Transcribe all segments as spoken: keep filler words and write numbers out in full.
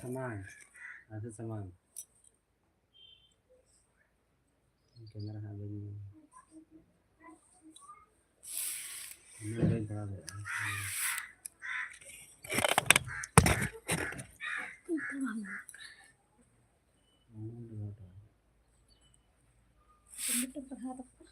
ᱥᱟᱢᱟᱝ, ᱟᱪᱪᱷᱟ, ᱥᱟᱢᱟᱝ᱾ ᱠᱮᱢᱮᱨᱟ ᱦᱟᱸᱜ ᱵᱟᱹᱧ, ᱩᱱᱟᱹᱜ ᱵᱟᱹᱧ ᱯᱟᱲᱦᱟᱣ ᱫᱟᱲᱮᱭᱟᱜᱼᱟ᱾ ᱯᱟᱲᱦᱟᱣ ᱫᱟᱠᱚ᱾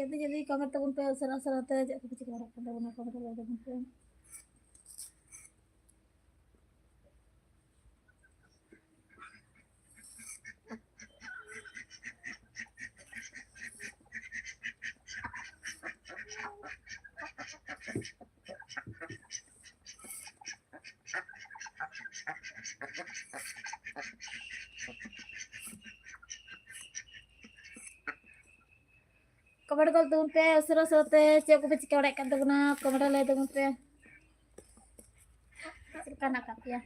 ᱡᱚᱞᱫᱤ ᱡᱚᱞᱫᱤ ᱠᱚᱢᱮᱱᱴ ᱛᱟᱵᱚᱱ ᱯᱮ, ᱩᱥᱟᱹᱨᱟ ᱩᱥᱟᱹᱨᱟ ᱛᱮ ᱪᱮᱫ ᱠᱚᱯᱮ ᱪᱤᱠᱟᱹ ᱵᱟᱲᱟᱭᱮᱫ ᱠᱟᱱ ᱛᱟᱵᱚᱱᱟ, ᱠᱚᱢᱮᱱᱴ ᱨᱮ ᱞᱟᱹᱭ ᱛᱟᱵᱚᱱ ᱯᱮ᱾ ᱠᱚᱢᱮᱱᱴ ᱜᱚᱫ ᱛᱟᱵᱚᱱ ᱯᱮ ᱩᱥᱟᱹᱨᱟ ᱩᱥᱟᱹᱨᱟ ᱛᱮ, ᱪᱮᱫ ᱠᱚᱯᱮ ᱪᱤᱠᱟᱹ ᱵᱟᱲᱟᱭᱮᱫ ᱠᱟᱱ ᱛᱟᱵᱚᱱᱟ, ᱠᱚᱢᱮᱱᱴ ᱨᱮ ᱞᱟᱹᱭ ᱛᱟᱵᱚᱱ ᱯᱮ ᱪᱮᱫ ᱞᱮᱠᱟ ᱦᱮᱱᱟᱜ ᱟᱠᱟᱫ ᱯᱮᱭᱟ᱾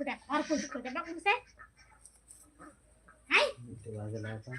Udah, harus kunci kerja bak bisa. Hai. Itu aja lah, Bang.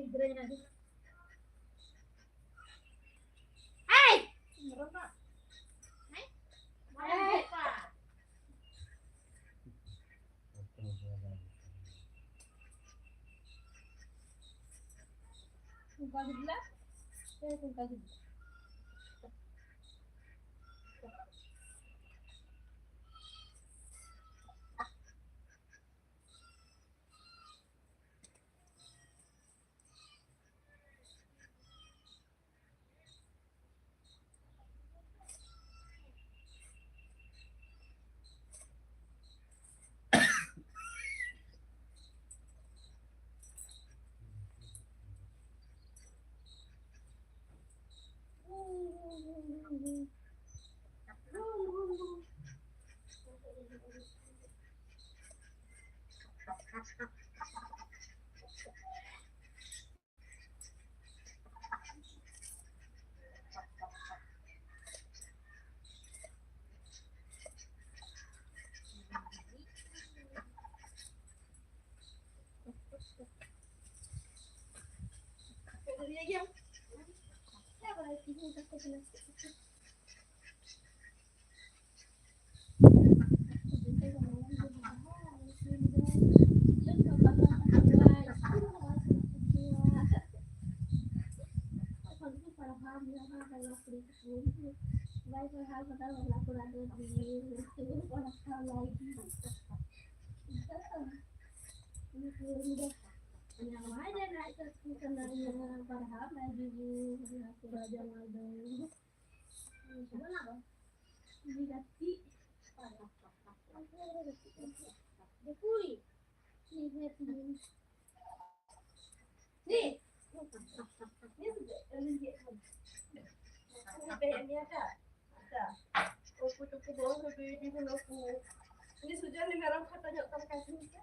ᱜᱤᱫᱽᱨᱟᱹ ᱧᱮᱞ ᱦᱩᱭᱩᱜᱼᱟ᱾ ᱦᱮᱭ! ᱢᱮᱨᱚᱢ ᱵᱟ᱾ ᱦᱮᱸ? ᱦᱮᱸ᱾ ᱚᱱᱠᱟ ᱜᱮ ᱵᱚᱞᱮ, ᱥᱮ ᱚᱱᱠᱟ ᱜᱮ ᱵᱚᱞᱮ᱾ ᱵᱟᱭ ᱯᱟᱲᱦᱟᱣ ᱠᱟᱫᱟ, ᱚᱲᱟᱜ ᱠᱚᱨᱮ ᱫᱚ ᱫᱤᱭᱮ ᱯᱟᱲᱦᱟᱣ ᱞᱟᱹᱜᱤᱫ᱾ ᱩᱱᱤ ᱫᱚ ᱡᱟᱶᱟᱭ ᱞᱮᱱᱟᱭ, ᱪᱟᱹᱠᱨᱤ ᱠᱟᱱᱟᱭ, ᱯᱟᱲᱦᱟᱣ ᱞᱟᱹᱜᱤᱫ ᱚᱲᱟᱜ ᱠᱚᱨᱮ ᱡᱟᱶᱟᱭ ᱫᱚ᱾ ᱩᱱᱤ ᱜᱟᱛᱮ᱾ ᱫᱤᱠᱩᱭ᱾ ᱩᱱᱤ ᱥᱩᱡᱚᱱ ᱩᱱᱤ ᱢᱮᱨᱚᱢ ᱠᱷᱟᱴᱚ ᱧᱚᱜ ᱛᱟᱢ ᱠᱷᱟᱱ ᱴᱷᱤᱠ ᱜᱮᱭᱟ᱾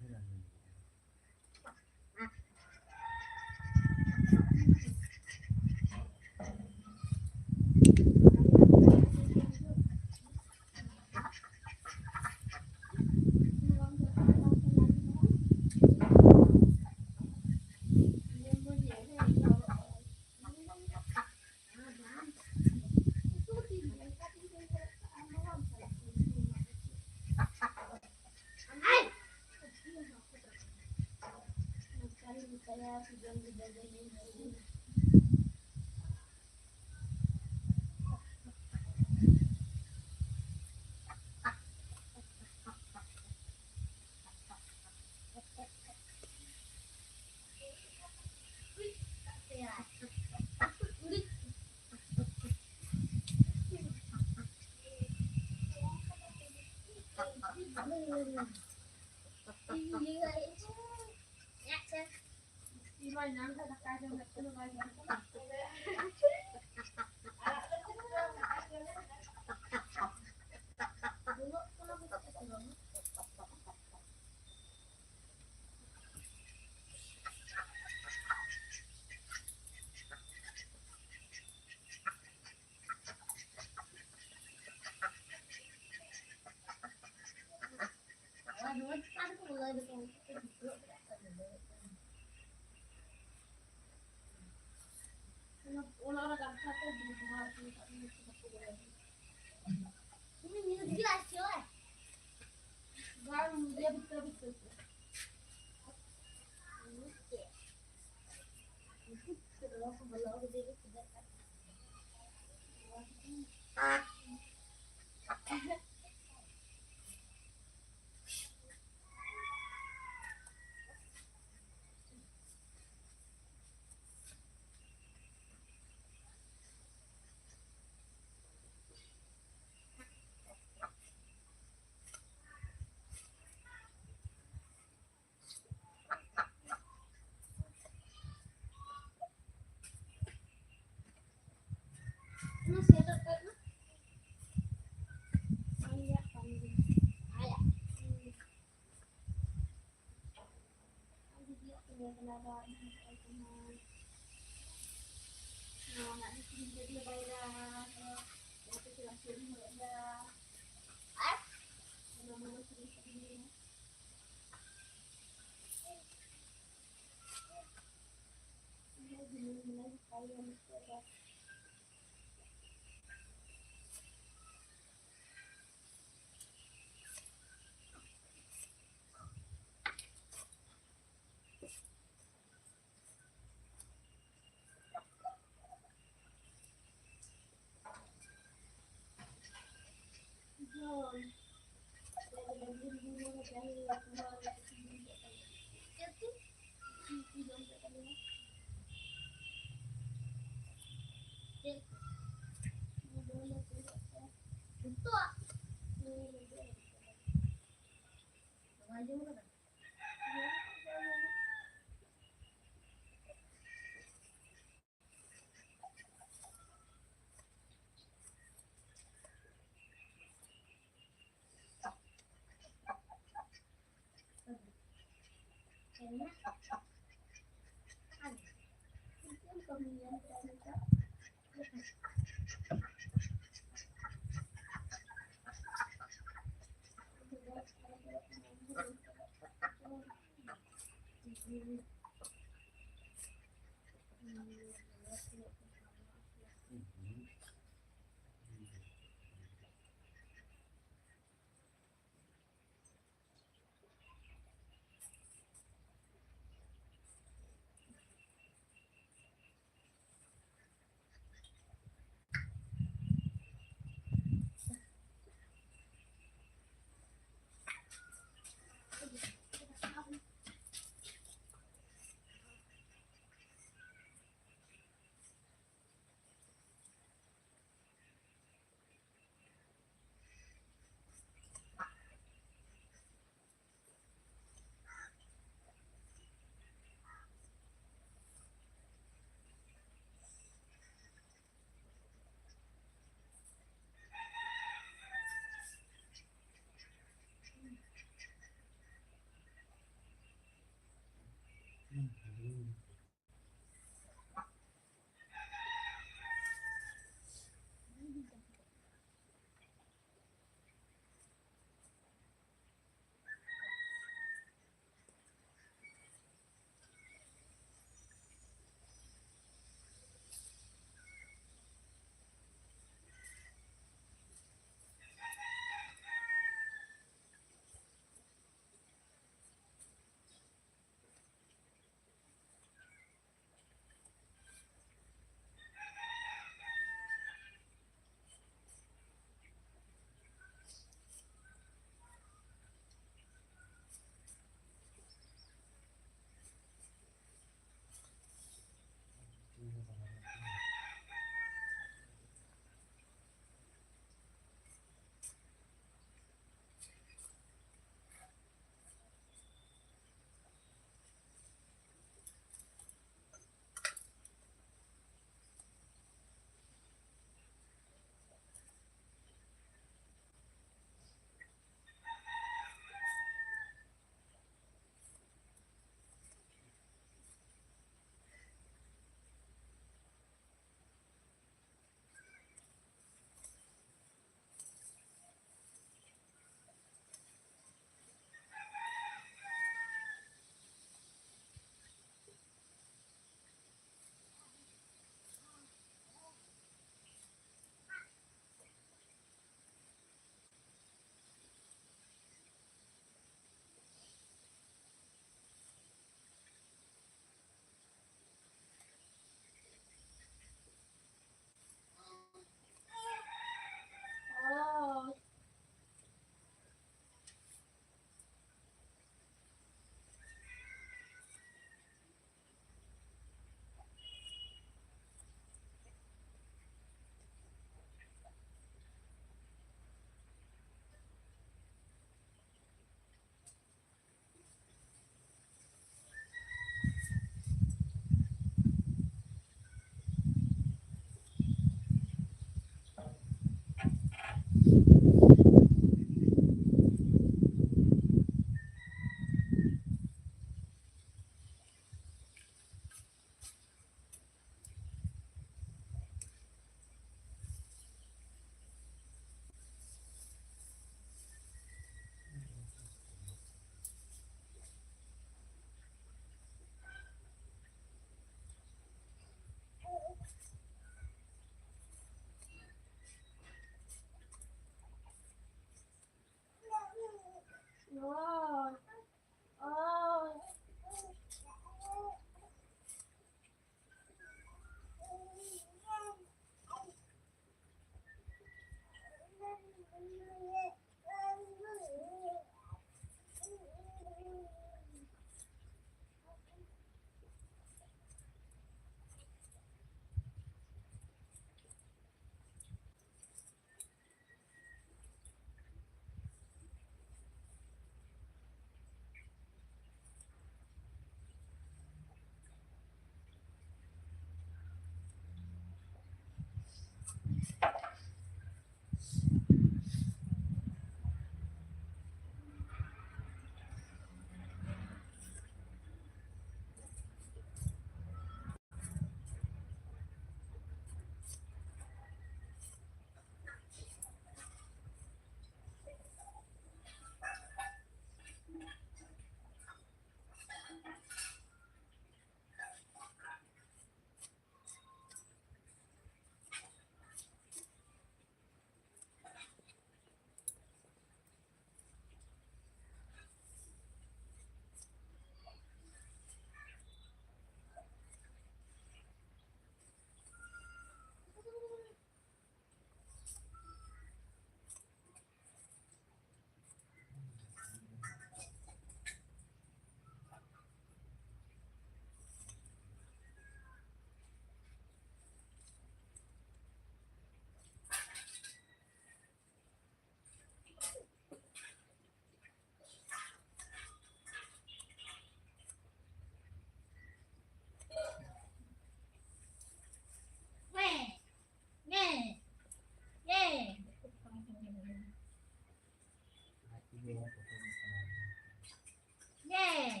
ᱦᱮᱸ᱾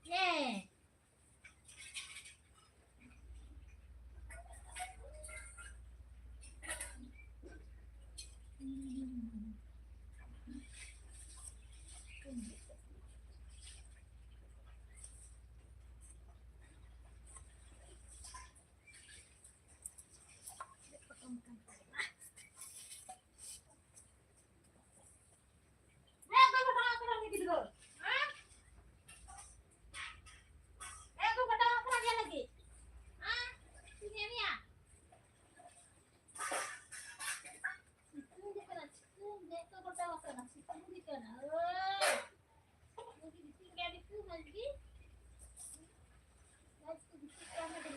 ᱦᱮᱸ᱾ ᱦᱮᱸ, ᱚᱠᱚᱭ ᱯᱟᱴᱟᱣ ᱟᱠᱟᱫᱟ ᱩᱱᱤ ᱜᱤᱫᱽᱨᱟᱹ? ᱦᱮᱸ? ᱦᱮᱸ, ᱚᱠᱚᱭ ᱯᱟᱴᱟᱣ ᱟᱠᱟᱫᱟ ᱧᱮᱞ ᱞᱟᱹᱜᱤᱫ? ᱦᱮᱸ? ᱤᱧ ᱧᱮᱞ ᱢᱮᱭᱟ? ᱥᱤᱛᱩᱝ ᱜᱮ ᱠᱟᱱᱟ, ᱥᱤᱛᱩᱝ ᱜᱮ ᱛᱚ ᱯᱟᱴᱟᱣ ᱟᱠᱟᱱᱟ, ᱥᱤᱛᱩᱝ ᱜᱮ ᱠᱟᱱᱟ᱾ ᱳᱭ! ᱢᱚᱡᱽ ᱜᱮ ᱜᱤᱛᱤᱡ ᱠᱟᱱᱟ, ᱢᱚᱡᱽ ᱜᱮ ᱜᱤᱛᱤᱡ ᱠᱟᱱᱟ, ᱢᱚᱡᱽ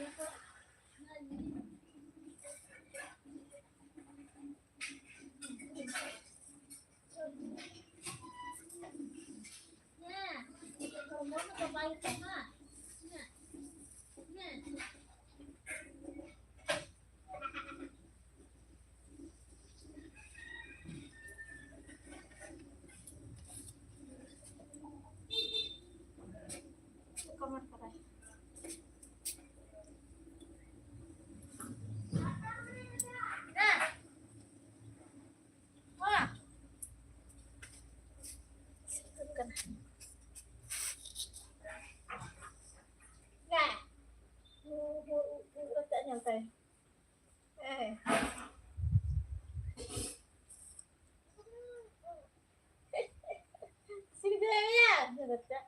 ᱜᱮ᱾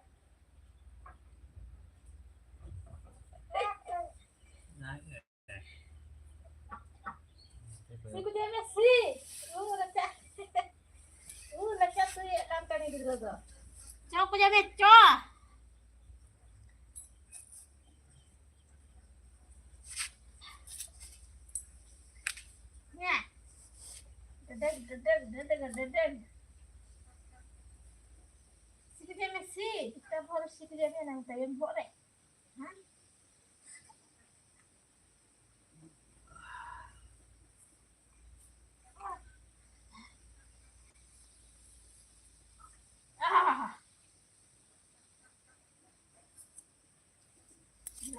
ᱥᱤ ᱠᱚ ᱡᱚᱢ ᱢᱮ, ᱥᱤ᱾ ᱩ, ᱨᱟᱪᱟ᱾ ᱩ, ᱨᱟᱪᱟ ᱥᱩᱭᱮᱫ ᱠᱟᱱ ᱛᱟᱹᱱᱤ ᱜᱤᱫᱽᱨᱟᱹ ᱫᱚ᱾ ᱪᱚ ᱠᱚ ᱡᱚᱢ ᱢᱮ, ᱪᱚ᱾ ᱦᱮᱸ᱾ ᱰᱮᱰᱮᱜ, ᱰᱮᱰᱮᱜ, ᱰᱮᱰᱮᱜ, ᱰᱮᱰᱮᱜ᱾ ᱥᱤ ᱠᱚ ᱡᱚᱢ ᱢᱮ, ᱥᱤ᱾ ᱮᱠᱴᱟ ᱵᱷᱳᱨ ᱥᱤ ᱠᱚ ᱡᱚᱢ ᱢᱮ, ᱱᱟᱝ ᱛᱟᱭᱚᱢ ᱵᱚᱦᱚᱜ ᱨᱮ᱾ ᱦᱮᱸ?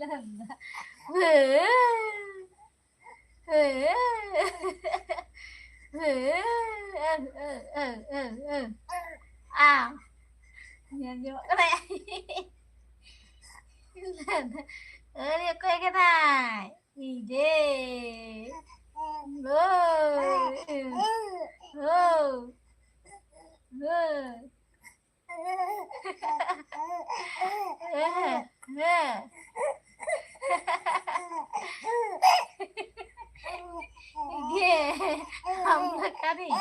ᱞᱟᱸᱫᱟ᱾ ᱟ, ᱧᱮᱞ ᱧᱟᱢᱚᱜ ᱠᱟᱱᱟᱭ᱾ ᱟᱹᱨᱤ ᱚᱠᱚᱭ ᱠᱟᱱᱟᱭ? ᱤᱧ ᱜᱮ᱾ ᱦᱳᱭ᱾ ᱦᱳᱭ᱾ ᱦᱳᱭ᱾ ᱦᱮᱸ, ᱦᱮᱸ᱾ ᱜᱮ, ᱟᱢ ᱞᱮᱠᱟᱨᱤᱡ᱾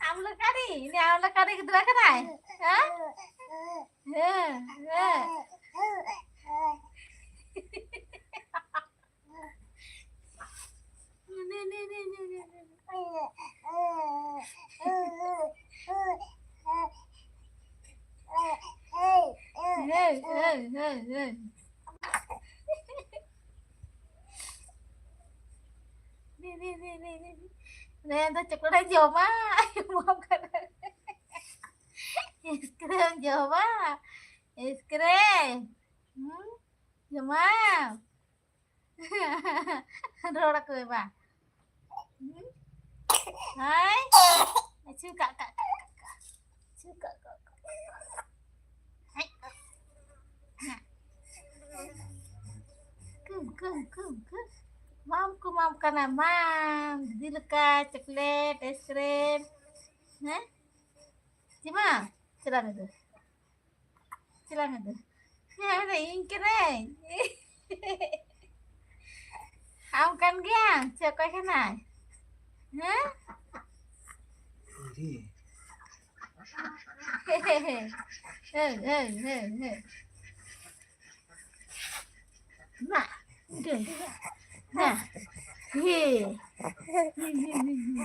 ᱟᱢ ᱞᱮᱠᱟᱨᱤᱡ, ᱩᱱᱤ ᱟᱢ ᱞᱮᱠᱟᱨᱤᱡ ᱜᱤᱫᱽᱨᱟᱹ ᱠᱟᱱᱟᱭ? ᱦᱮᱸ? ᱦᱮᱸ, ᱦᱮᱸ᱾ ᱱᱮ ᱫᱚ ᱪᱚᱠᱞᱮᱴ ᱡᱚᱢᱟ, ᱮᱢᱟᱢ ᱠᱟᱱᱟ᱾ ᱟᱭᱤᱥᱠᱨᱤᱢ ᱡᱚᱢᱟ, ᱟᱭᱤᱥᱠᱨᱤᱢ᱾ ᱦᱩᱸ? ᱡᱚᱢᱟᱢ? ᱨᱚᱲ ᱟᱠᱚ ᱢᱮ ᱵᱟ᱾ ᱦᱩᱸ? ᱦᱟᱭ᱾ ᱟᱪᱪᱷᱟ, ᱠᱟᱜ, ᱠᱟᱜ, ᱠᱟᱜ, ᱠᱟᱜ, ᱠᱟᱜ᱾ ᱟᱪᱪᱷᱟ, ᱠᱟᱜ, ᱠᱟᱜ, ᱠᱟᱜ᱾ ᱦᱟᱭ᱾ ᱠᱩᱢ, ᱠᱩᱢ, ᱠᱩᱢ, ᱠᱩᱢ᱾ ᱢᱟᱢ ᱠᱚ ᱮᱢᱟᱢ ᱠᱟᱱᱟ, ᱢᱟᱢ᱾ ᱫᱤᱫᱤ ᱞᱮᱠᱟ ᱪᱚᱠᱞᱮᱴ, ᱟᱭᱤᱥᱠᱨᱤᱢ᱾ ᱦᱮᱸ? ᱪᱮᱫ ᱢᱟ? ᱪᱟᱞᱟᱜ ᱢᱮ ᱫᱩ᱾ ᱪᱮᱫ ᱞᱟᱝ ᱢᱮᱱᱫᱟ? ᱦᱮᱸ, ᱢᱮᱱᱫᱟ, ᱤᱧ ᱠᱟᱹᱱᱟᱹᱧ᱾ ᱟᱢ ᱠᱟᱱ ᱜᱮᱭᱟᱢ ᱥᱮ ᱚᱠᱚᱭ ᱠᱟᱱᱟᱭ? ᱦᱮᱸ? ᱤᱧ ᱜᱮ᱾ ᱦᱮᱸ, ᱦᱮᱸ, ᱦᱮᱸ, ᱦᱮᱸ, ᱦᱮᱸ᱾ ᱢᱟ, ᱫᱮ, ᱢᱟ, ᱦᱮ᱾ ᱦᱮ, ᱦᱮ, ᱦᱮ, ᱦᱮ, ᱦᱮ᱾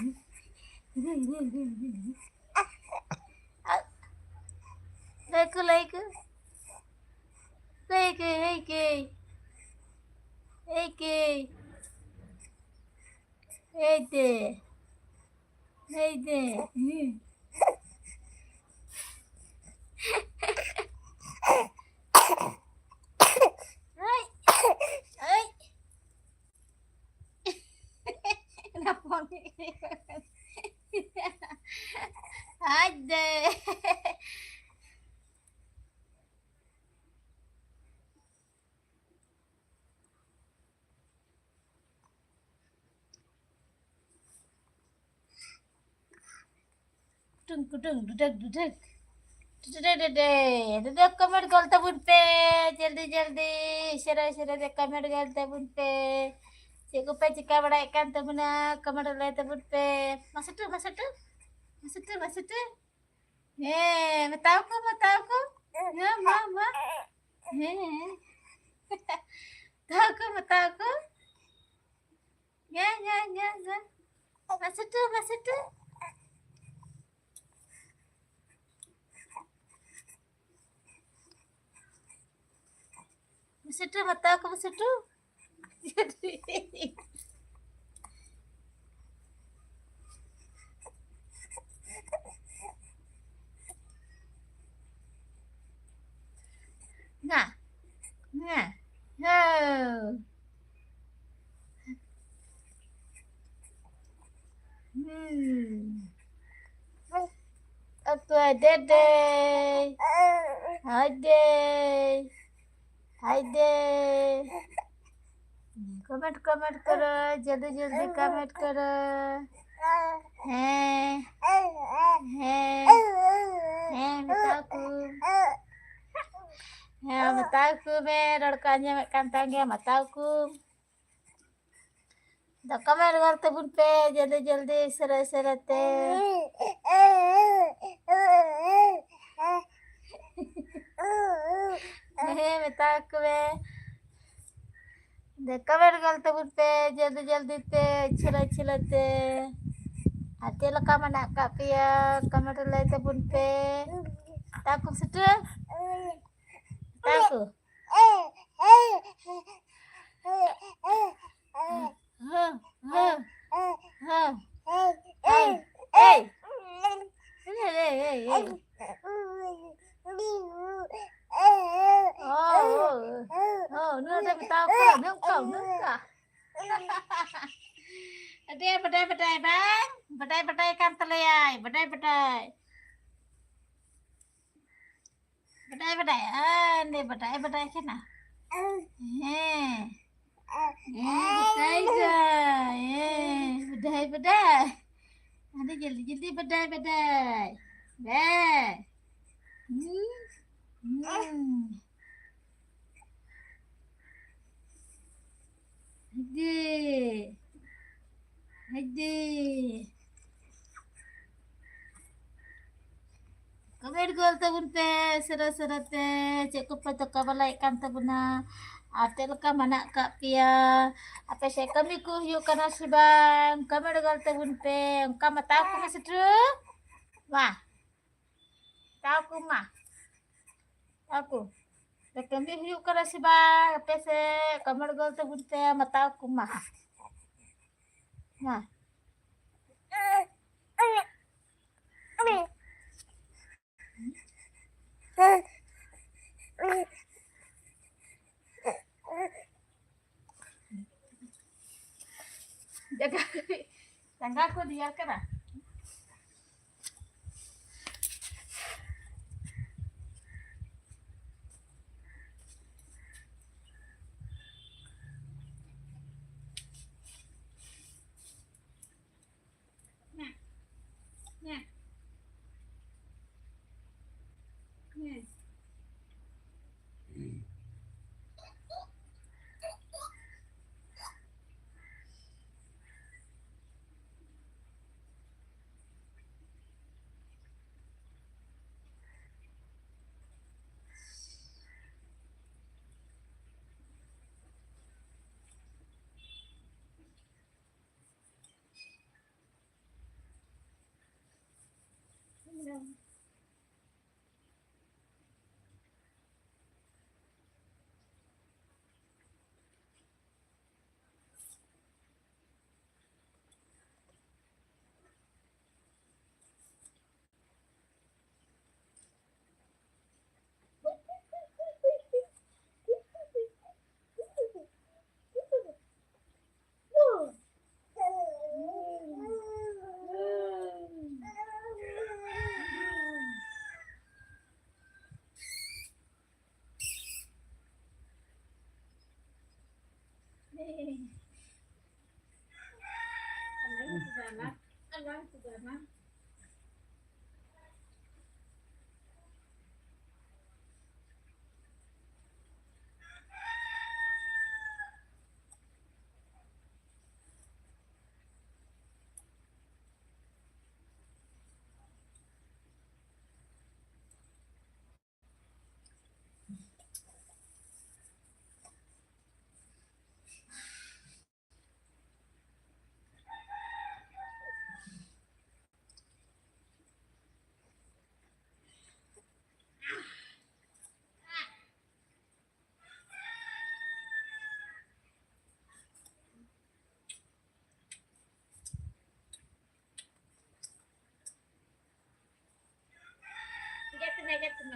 ᱦᱮ, ᱦᱮ, ᱦᱮ, ᱦᱮ, ᱦᱮ᱾ ᱟ-, ᱠᱚ ᱞᱟᱹᱭ ᱠᱚ᱾ ᱞᱟᱹᱭ ᱠᱚ, ᱞᱟᱹᱭ ᱠᱚ᱾ ᱞᱟᱹᱭ ᱠᱚ᱾ ᱞᱟᱹᱭ ᱛᱮ᱾ ᱞᱟᱹᱭ ᱛᱮ᱾ ᱦᱩᱸ᱾ ᱦᱳᱭ᱾ ᱦᱳᱭ᱾ ᱦᱟᱭ ᱫᱮ᱾ ᱴᱩᱝ ᱠᱩᱴᱩᱝ ᱰᱩᱰᱩᱠ ᱰᱩᱰᱩᱠ᱾ ᱰᱩᱰᱩᱠ ᱰᱩᱰᱩᱠ᱾ ᱰᱩᱰᱩᱠ comment ᱜᱚᱞ ᱛᱟᱵᱚᱱ ᱯᱮ᱾ ᱡᱚᱞᱫᱤ ᱡᱚᱞᱫᱤ᱾ ᱩᱥᱟᱹᱨᱟ ᱩᱥᱟᱹᱨᱟ ᱛᱮ comment ᱜᱚᱞ ᱛᱟᱵᱚᱱ ᱯᱮ᱾ ᱪᱮᱫ ᱠᱚᱯᱮ ᱪᱤᱠᱟ ᱵᱟᱲᱟᱭᱮᱫ ᱠᱟᱱ ᱛᱟᱵᱚᱱᱟ? Comment ᱞᱟᱹᱭ ᱛᱟᱵᱚᱱ ᱯᱮ᱾ ᱢᱟᱥᱮ ᱴᱩ, ᱢᱟᱥᱮ ᱴᱩ᱾ ᱢᱟᱥᱮ ᱴᱩ, ᱢᱟᱥᱮ ᱴᱩ᱾ ᱦᱮᱸ, ᱢᱮᱛᱟᱣ ᱠᱚ, ᱢᱮᱛᱟᱣ ᱠᱚ᱾ ᱦᱮᱸ, ᱢᱟ, ᱢᱟ᱾ ᱦᱮᱸ᱾ ᱢᱮᱛᱟᱣ ᱠᱚ, ᱢᱮᱛᱟᱣ ᱠᱚ᱾ ᱧᱟ, ᱧᱟ, ᱧᱟ, ᱧᱟ᱾ ᱢᱟᱥᱮ ᱴᱩ, ᱢᱟᱥᱮ ᱴᱩ᱾ ᱢᱟᱥᱮ ᱴᱩ, ᱢᱮᱛᱟᱣ ᱠᱚ ᱢᱟᱥᱮ ᱴᱩ᱾ ᱱᱟ, ᱱᱟ, ᱦᱳ᱾ ᱦᱩᱸ᱾ ᱚᱠᱚᱭ ᱫᱮᱫᱮ? ᱦᱟᱭ ᱫᱮ᱾ ᱦᱟᱭ ᱫᱮ᱾ Comment, comment ᱠᱚᱨᱚ, ᱡᱚᱞᱫᱤ ᱡᱚᱞᱫᱤ comment ᱠᱚᱨᱚ᱾ ᱦᱮᱸ᱾ ᱦᱮᱸ᱾ ᱦᱮᱸ, ᱢᱮᱛᱟᱣ ᱠᱚ᱾ ᱦᱮᱸ, ᱢᱮᱛᱟᱣ ᱠᱚ ᱢᱮ, ᱨᱚᱲ ᱠᱚ ᱟᱸᱡᱚᱢᱮᱫ ᱠᱟᱱ ᱛᱟᱢ ᱜᱮᱭᱟ, ᱢᱮᱛᱟᱣ ᱠᱚ᱾ ᱫᱚ comment ᱜᱚᱞ ᱛᱟᱵᱚᱱ ᱯᱮ, ᱡᱚᱞᱫᱤ ᱡᱚᱞᱫᱤ, ᱩᱥᱟᱹᱨᱟ ᱩᱥᱟᱹᱨᱟ ᱛᱮ᱾ ᱦᱮᱸ, ᱢᱮᱛᱟ ᱠᱚ ᱢᱮ᱾ ᱫᱚ comment ᱜᱚᱞ ᱛᱟᱵᱚᱱ ᱯᱮ, ᱡᱚᱞᱫᱤ ᱡᱚᱞᱫᱤ ᱛᱮ, ᱩᱥᱟᱹᱨᱟ ᱩᱥᱟᱹᱨᱟ ᱛᱮ᱾ ᱟᱨ ᱪᱮᱫ ᱞᱮᱠᱟ ᱢᱮᱱᱟᱜ ᱟᱠᱟᱫ ᱯᱮᱭᱟ? Comment ᱨᱮ ᱞᱟᱹᱭ ᱛᱟᱵᱚᱱ ᱯᱮ᱾ ᱛᱟᱠᱚ ᱥᱮᱴᱮᱨ᱾ ᱛᱟᱠᱚ᱾ ᱦᱮᱸ, ᱦᱮᱸ, ᱦᱮᱸ, ᱦᱮᱸ᱾ ᱮᱭ, ᱮᱭ᱾ ᱮᱭ, ᱮᱭ, ᱮᱭ, ᱮᱭ᱾ ᱦᱚᱸ, ᱦᱚᱸ, ᱦᱚᱸ, ᱱᱚᱰᱮ ᱢᱮᱛᱟᱣ ᱠᱚᱣᱟ, ᱱᱚᱝᱠᱟ, ᱱᱚᱝᱠᱟ᱾ ᱟᱹᱰᱤ ᱵᱟᱰᱟᱭ, ᱵᱟᱰᱟᱭ ᱵᱟᱝ? ᱵᱟᱰᱟᱭ, ᱵᱟᱰᱟᱭ ᱠᱟᱱ ᱛᱟᱞᱮᱭᱟᱭ, ᱵᱟᱰᱟᱭ, ᱵᱟᱰᱟᱭ᱾ ᱵᱟᱰᱟᱭ, ᱵᱟᱰᱟᱭ, ᱟᱹᱰᱤ ᱵᱟᱰᱟᱭ, ᱵᱟᱰᱟᱭ ᱠᱟᱱᱟ᱾ ᱦᱮᱸ᱾ ᱦᱮᱸ, ᱵᱟᱰᱟᱭ ᱫᱟᱭ, ᱦᱮᱸ, ᱵᱟᱰᱟᱭ, ᱵᱟᱰᱟᱭ᱾ ᱟᱹᱰᱤ ᱡᱚᱞᱫᱤ, ᱡᱚᱞᱫᱤ ᱵᱟᱰᱟᱭ, ᱵᱟᱰᱟᱭ᱾ ᱦᱮᱸ᱾ ᱦᱩᱸ, ᱦᱩᱸ᱾ ᱦᱤᱫᱤ᱾ ᱦᱤᱫᱤ᱾ ᱠᱚᱢᱮᱱᱴ ᱜᱚᱞ ᱛᱟᱵᱚᱱ ᱯᱮ ᱥᱮᱨᱟ ᱥᱮᱨᱟ ᱛᱮ, ᱪᱮᱫ ᱠᱚᱯᱮ ᱛᱚᱠᱟ ᱵᱟᱞᱟᱭᱮᱫ ᱠᱟᱱ ᱛᱟᱵᱚᱱᱟ, ᱟᱨ ᱪᱮᱫ ᱞᱮᱠᱟ ᱢᱮᱱᱟᱜ ᱟᱠᱟᱫ ᱯᱮᱭᱟ, ᱟᱯᱮ ᱥᱮᱫ ᱠᱟᱹᱢᱤ ᱠᱚ ᱦᱩᱭᱩᱜ ᱠᱟᱱᱟ ᱥᱮ ᱵᱟᱝ? ᱠᱚᱢᱮᱱᱴ ᱜᱚᱞ ᱛᱟᱵᱚᱱ ᱯᱮ, ᱚᱱᱠᱟ ᱢᱟ ᱛᱟᱣ ᱠᱚᱢᱟ ᱥᱮᱴᱮᱨ ᱢᱟ᱾ ᱛᱟᱣ ᱠᱚ ᱢᱟ᱾ ᱛᱟᱣ ᱠᱚ᱾ ᱠᱟᱹᱢᱤ ᱦᱩᱭᱩᱜ ᱠᱟᱱᱟ ᱥᱮ ᱵᱟᱝ ᱟᱯᱮ ᱥᱮᱫ? ᱠᱚᱢᱮᱱᱴ ᱜᱚᱞ ᱛᱟᱵᱚᱱ ᱯᱮ, ᱢᱟ ᱛᱟᱣ ᱠᱚ ᱢᱟ᱾ ᱢᱟ᱾ ᱡᱟᱸᱜᱟ, ᱡᱟᱸᱜᱟ ᱠᱚ ᱫᱮᱭᱟ ᱠᱟᱱᱟ᱾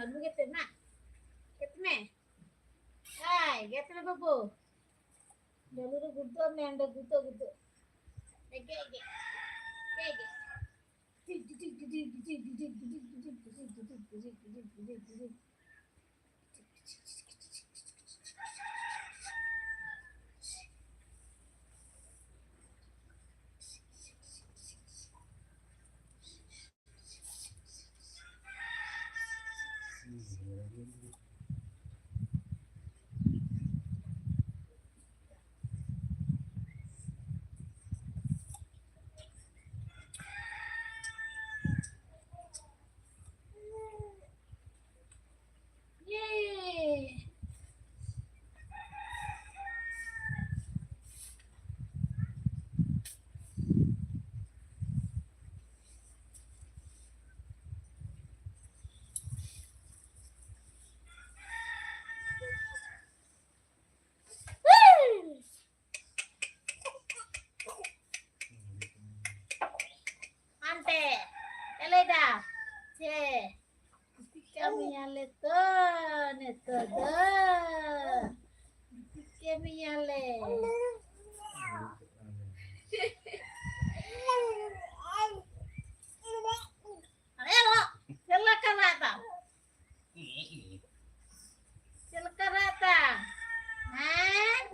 ᱟᱹᱞᱩ ᱜᱮᱫ ᱢᱮ᱾ ᱜᱮᱫ ᱢᱮ᱾ ᱟᱭ, ᱜᱮᱫ ᱢᱮ ᱵᱟᱹᱵᱩ᱾ ᱟᱹᱞᱩ ᱨᱮ ᱜᱩᱫᱟᱹ ᱢᱮ, ᱚᱸᱰᱮ ᱜᱩᱫᱟᱹ, ᱜᱩᱫᱟᱹ᱾ ᱜᱮᱫ, ᱜᱮᱫ᱾ ᱜᱮᱫ, ᱜᱮᱫ᱾ ᱦᱟᱱᱛᱮ, ᱪᱮᱫ ᱞᱟᱹᱭᱫᱟ? ᱪᱮ, ᱜᱤᱛᱤᱡ ᱠᱟᱜ ᱢᱮᱭᱟᱞᱮ ᱛᱚ, ᱱᱤᱛᱚᱜ ᱫᱚ᱾ ᱜᱤᱛᱤᱡ ᱠᱟᱜ ᱢᱮᱭᱟᱞᱮ᱾ ᱟᱨᱮ ᱟᱞᱚ, ᱪᱮᱫ ᱞᱮᱠᱟ ᱨᱟᱜ ᱫᱟᱢ? ᱪᱮᱫ ᱞᱮᱠᱟ ᱨᱟᱜ ᱫᱟᱢ? ᱦᱮᱸ?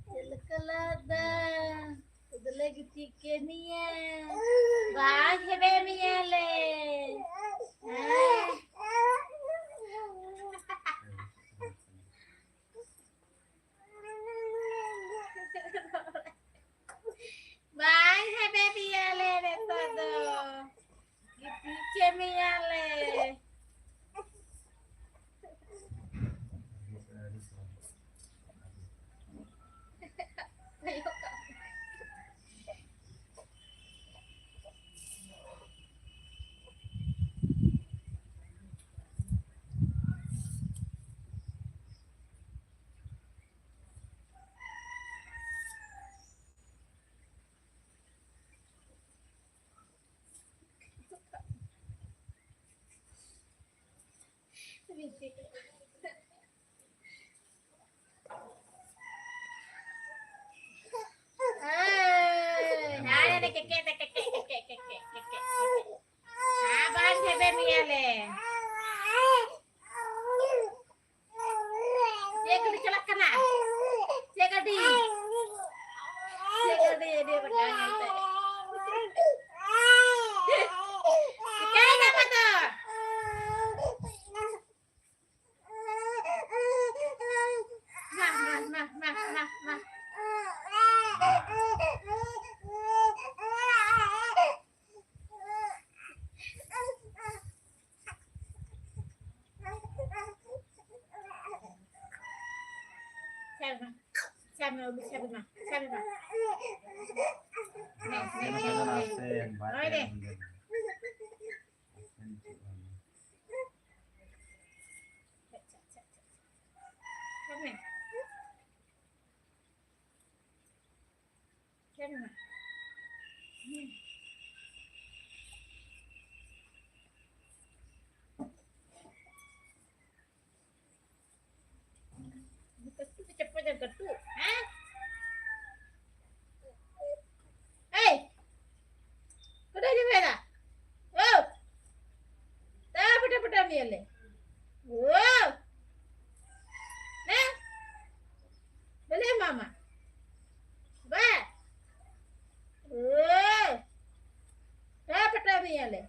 ᱪᱮᱫ ᱞᱮᱠᱟ ᱨᱟᱜ ᱫᱟᱢ? ᱟᱫᱚᱞᱮ ᱜᱤᱛᱤᱡ ᱠᱮᱫ ᱢᱮᱭᱟ᱾ ᱵᱟᱝ ᱦᱮᱵᱮ ᱢᱮᱭᱟᱞᱮ᱾ ᱦᱮᱸ? ᱵᱟᱝ ᱦᱮᱵᱮ ᱢᱮᱭᱟᱞᱮ ᱱᱤᱛᱚᱜ ᱫᱚ᱾ ᱜᱤᱛᱤᱡ ᱠᱮᱫ ᱢᱮᱭᱟᱞᱮ᱾ ᱪᱮᱫ ᱜᱟᱹᱰᱤ ᱪᱟᱞᱟᱜ ᱠᱟᱱᱟ? ᱪᱮᱫ ᱜᱟᱹᱰᱤ? ᱪᱮᱫ ᱜᱟᱹᱰᱤ? ᱟᱹᱰᱤ ᱨᱟᱸᱜᱟᱣ ᱧᱮᱞᱛᱮ᱾ ᱪᱤᱠᱟᱹᱭᱮᱱᱟ ᱟᱢ ᱫᱚ? ᱢᱟ, ᱢᱟ, ᱢᱟ, ᱢᱟ, ᱢᱟ, ᱢᱟ᱾ ᱥᱟᱨᱢᱟ, ᱥᱟᱨᱢᱟ, ᱩᱰᱩᱠ, ᱥᱟᱨᱢᱟ, ᱥᱟᱨᱢᱟ᱾ ᱦᱮᱸ, ᱦᱮᱸ, ᱦᱮᱸ, ᱦᱮᱸ᱾ ᱦᱳᱭ ᱨᱮ᱾ ᱥᱟᱨᱢᱟ᱾ ᱥᱟᱨᱢᱟ᱾ ᱠᱟᱹᱴᱩᱵ ᱫᱚ ᱪᱟᱯᱚ ᱡᱟ ᱠᱟᱹᱴᱩᱵ, ᱦᱮᱸ? ᱮᱭ! ᱠᱟᱹᱴᱩᱵ ᱡᱟᱯᱚ ᱫᱟ᱾ ᱳ! ᱛᱟ ᱯᱟᱴᱟ ᱯᱟᱴᱟ ᱢᱮᱭᱟᱞᱮ᱾ ᱳ! ᱦᱮᱸ? ᱵᱟᱞᱮ ᱮᱢᱟᱢᱟ᱾ ᱵᱟ! ᱳ! ᱛᱟ ᱯᱟᱴᱟ ᱢᱮᱭᱟᱞᱮ᱾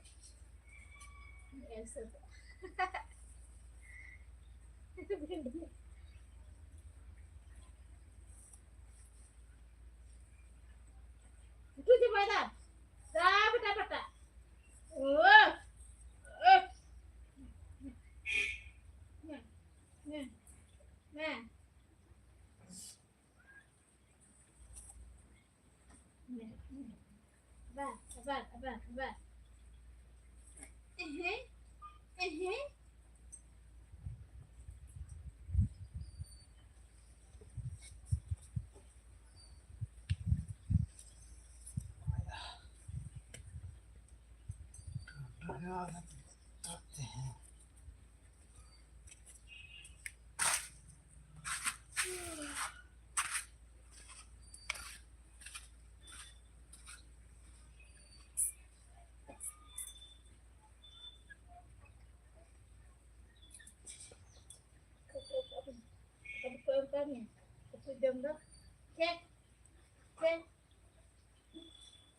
ᱩᱛᱩ ᱪᱟᱵᱟᱭ ᱫᱟ᱾ ᱫᱟ ᱯᱟᱴᱟ ᱯᱟᱴᱟ᱾ ᱳ! ᱳ! ᱢᱮ, ᱢᱮ, ᱢᱮ᱾ ᱢᱮ, ᱢᱮ᱾ ᱟᱵᱟᱨ, ᱟᱵᱟᱨ, ᱟᱵᱟᱨ, ᱟᱵᱟᱨ᱾ ᱮᱦᱮᱸ, ᱮᱦᱮᱸ᱾ ᱫᱚ ᱪᱮᱫ? ᱪᱮᱫ?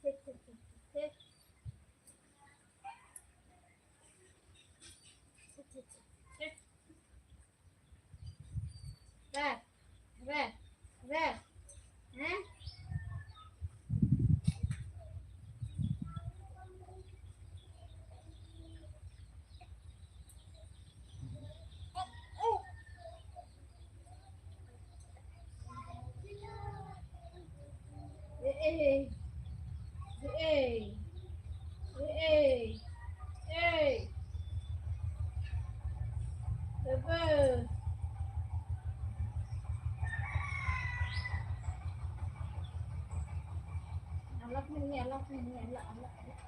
ᱪᱮᱫ, ᱪᱮᱫ, ᱪᱮᱫ, ᱪᱮᱫ? ᱪᱮᱫ, ᱪᱮᱫ, ᱪᱮᱫ, ᱪᱮᱫ? ᱨᱮ, ᱨᱮ, ᱨᱮ, ᱦᱮᱸ? ᱮᱭ, ᱮᱭ, ᱮᱭ, ᱮᱭ, ᱮᱭ, ᱵᱟᱹᱵᱩ᱾ ᱟᱞᱟᱜᱽ ᱢᱮ, ᱟᱞᱟᱜᱽ ᱢᱮ, ᱟᱞᱟᱜᱽ, ᱟᱞᱟᱜᱽ, ᱟᱞᱟᱜᱽ᱾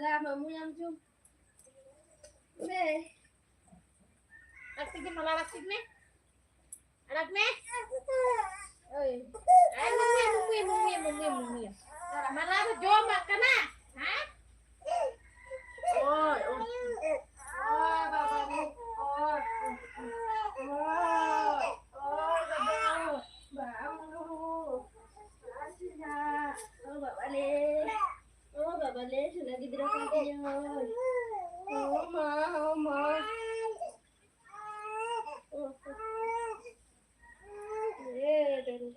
ᱫᱟ, ᱢᱟᱢᱩ ᱧᱟᱢ ᱪᱚ᱾ ᱢᱮ᱾ ᱟᱲᱟᱜ ᱛᱮᱜᱮ ᱢᱟᱞᱟ ᱟᱲᱟᱜ ᱛᱮᱜᱮ ᱢᱮ᱾ ᱟᱲᱟᱜ ᱢᱮ᱾ ᱳᱭ᱾ ᱟᱭ, ᱢᱩᱢᱤᱭᱟ, ᱢᱩᱢᱤᱭᱟ, ᱢᱩᱢᱤᱭᱟ, ᱢᱩᱢᱤᱭᱟ, ᱢᱩᱢᱤᱭᱟ᱾ ᱢᱟᱞᱟ ᱫᱚ ᱡᱚᱢᱟᱜ ᱠᱟᱱᱟ? ᱦᱮᱸ? ᱳᱭ, ᱳᱭ᱾ ᱳᱭ, ᱵᱟᱵᱟ ᱨᱮ᱾ ᱳᱭ, ᱳᱭ, ᱳᱭ, ᱵᱟᱵᱟ᱾ ᱵᱟᱝ᱾ ᱟᱥᱤᱱᱟ᱾ ᱳ ᱵᱟᱵᱟ ᱞᱮ᱾ ᱳ ᱵᱟᱵᱟ ᱞᱮ, ᱥᱳᱱᱟ ᱜᱤᱫᱽᱨᱟᱹ ᱠᱟᱱ ᱛᱤᱧᱟᱹ᱾ ᱳ ᱢᱟ, ᱳ ᱢᱟ᱾ ᱳ, ᱳ᱾ ᱮ, ᱰᱟᱹᱰᱤ᱾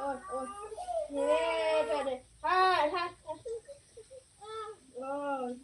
ᱳᱭ, ᱳᱭ᱾ ᱦᱮᱸ, ᱫᱟᱫᱟ᱾ ᱦᱟᱭ, ᱦᱟᱭ, ᱦᱟᱭ᱾ ᱳᱭ᱾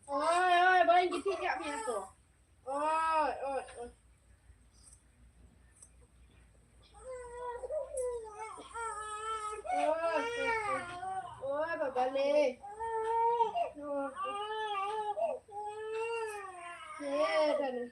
ᱳᱭ, ᱳᱭ, ᱵᱟᱹᱧ ᱜᱤᱛᱤᱡ ᱠᱟᱜ ᱢᱮᱭᱟ ᱛᱚ᱾ ᱳᱭ, ᱳᱭ, ᱳᱭ᱾ ᱳᱭ, ᱳᱭ, ᱳᱭ, ᱵᱟᱵᱟ ᱞᱮ᱾ ᱳᱭ, ᱳᱭ᱾ ᱦᱮᱸ, ᱛᱟᱦᱞᱮ᱾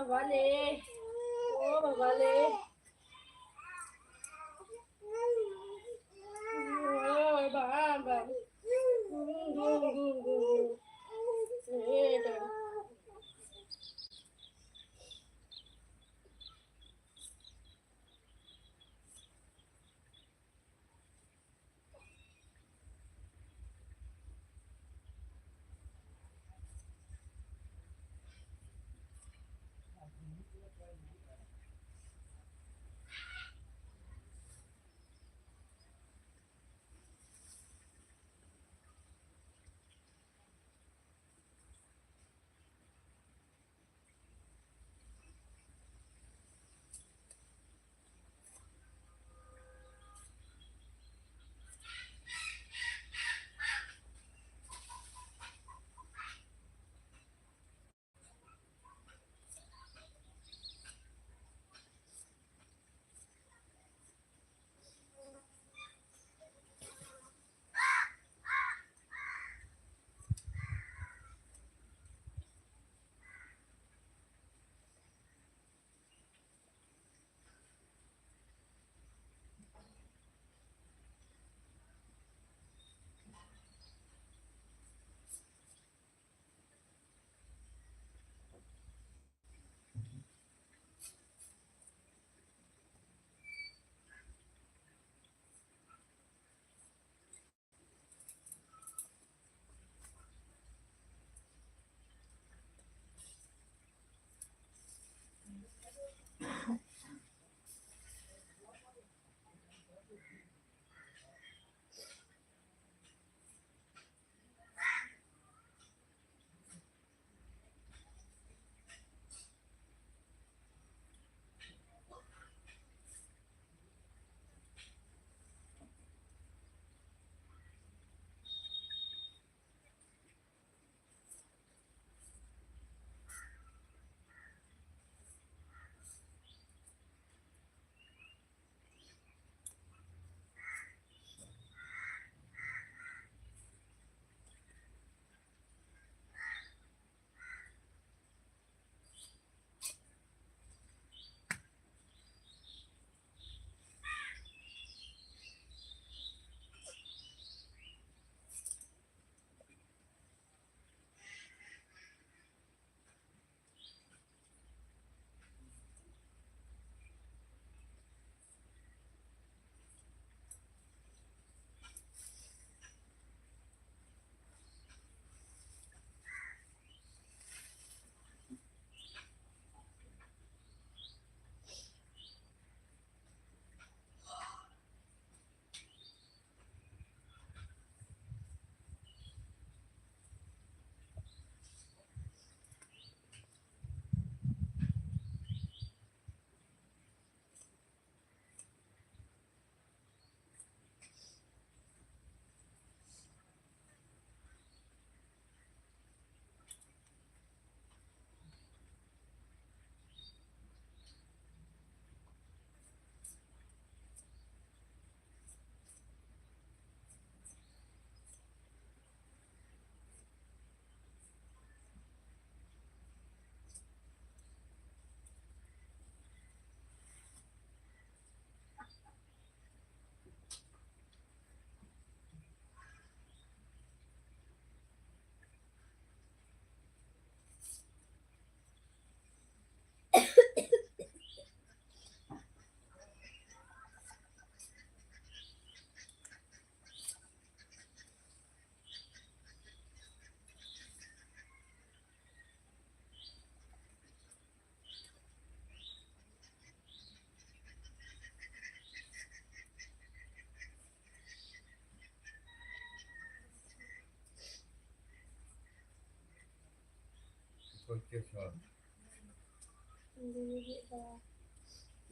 ᱵᱟᱵᱟ ᱞᱮ, ᱳ ᱵᱟᱵᱟ ᱞᱮ, ᱳ ᱵᱟᱵᱟ, ᱜᱩ, ᱜᱩ, ᱜᱩ, ᱜᱩ, ᱜᱩ᱾ ᱮ ᱵᱟᱵᱟ᱾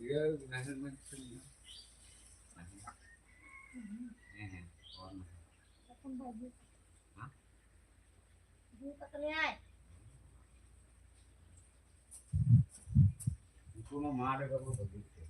ᱤᱭᱟᱹ, ᱱᱟᱦᱮᱞ ᱢᱟ ᱦᱮᱸ, ᱦᱮᱸ, ᱦᱮᱸ, ᱦᱮᱸ, ᱦᱚᱲ ᱱᱟᱦᱮᱞ᱾ ᱦᱮᱸ? ᱩᱱᱠᱩ ᱢᱟ ᱢᱟᱴᱷ ᱨᱮᱜᱮ ᱠᱚ ᱵᱟᱹᱜᱤ ᱠᱮᱫ᱾